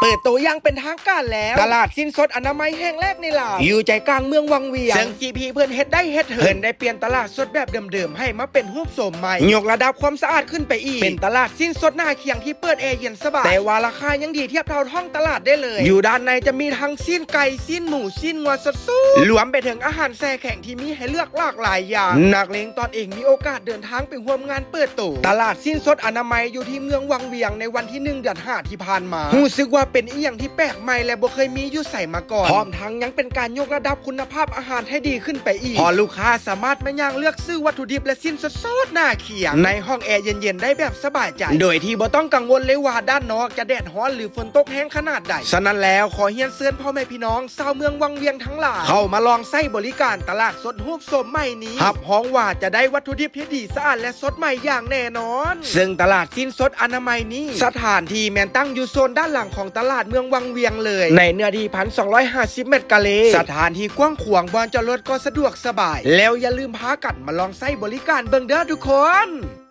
ເປີດໂຕຢ່າງເປັນທາງການແລ້ວ ຕະຫຼາດຊີ້ນສົດອະນາໄມແຫ່ງແລກໃນລາວ ຢູ່ໃຈກາງເມືອງວັງວຽງ ເຊິ່ງ GP ເພິ່ນເຮັດໄດ້ເຮັດເຫີນ ເພິ່ນໄດ້ປ່ຽນຕະຫຼາດສົດແບບເດີມໆ ໃຫ້ມາເປັນຮູບໂສມໃໝ່ ຍົກລະດັບຄວາມສະອາດຂຶ້ນໄປອີກ ເປັນຕະຫຼາດຊີ້ນສົດໜ້າຄຽງທີ່ເປີດແອເຢັນສະບາຍ ແຕ່ວ່າລາຄາຍັງດີທຽບເທົ່າທ້ອງຕະຫຼາດໄດ້ເລີຍ. ຢູ່ດ້ານໃນຈະມີທັງຊີ້ນໄກ່, ຊີ້ນໝູ, ຊີ້ນງົວສົດໆ ລວມໄປເຖິງອາຫານແຊ່ແຂງທີ່ມີໃຫ້ເລືອກຫຼາກຫຼາຍຢ່າງ. ນັກເລງຕອນເອງມີໂອກາດເດີນທາງໄປຮ່ວມງານເປີດໂຕ ຕະຫຼາດຊີ້ນສົດອະນາໄມຢູ່ທີ່ເມືອງວັງວຽງໃນວັນທີໜຶ່ງ ເດືອນຫ້າ ທີ່ຜ່ານມາ. ຮູ້ສຶກວ່າເປັນອີ່ຫຍັງທີ່ແປກໃໝ່ ແລະ ບໍ່ເຄີຍມີຢູ່ໃສມາກ່ອນ ພ້ອມທັງຍັງເປັນການຍົກລະດັບຄຸນນະພາບອາຫານໃຫ້ດີຂຶ້ນໄປອີກ ເພາະລູກຄ້າສາມາດມາຍ່າງເລືອກຊື້ວັດຖຸດິບ ແລະ ຊີ້ນສົດໆໜ້າຄຽງ ໃນຫ້ອງແອເຢັນໆໄດ້ແບບສະບາຍໃຈ ໂດຍທີ່ບໍ່ຕ້ອງກັງວົນເລີຍວ່າດ້ານນອກຈະແດດຮ້ອນ ຫຼື ຝົນຕົກແຮງຂະໜາດໃດ. ສະນັ້ນແລ້ວ ຂໍຮຽນເຊີນພໍ່ແມ່ພີ່ນ້ອງຊາວເມືອງວັງວຽງທັງຫຼາຍ ເຂົ້າມາລອງໃຊ້ບໍລິການຕະຫຼາດສົດຮູບໂສມໃໝ່ນີ້ ຮັບຮອງວ່າຈະໄດ້ວັດຖຸດິບທີ່ດີສະອາດ ແລະ ສົດໃໝ່ຢ່າງແນ່ນອນ. ເຊິ່ງຕະຫຼາດຊີ້ນສົດອະນາໄມນີ້ ສະຖານທີ່ແມ່ນຕັ້ງຢູ່ໂຊນດ້ານຫຼັງຂອງຕະຫຼາດເມືອງວັງວຽງເລີຍ ໃນເນື້ອທີ່ ໜຶ່ງພັນສອງຮ້ອຍຫ້າສິບແມັດກາເຣ ສະຖານທີ່ກວ້າງຂວາງ ບ່ອນຈອດລົດກໍສະດວກສະບາຍ ແລ້ວຢ່າລືມພາກັນມາລອງໃຊ້ບໍລິການເບິ່ງເດີ້ທຸກຄົນ.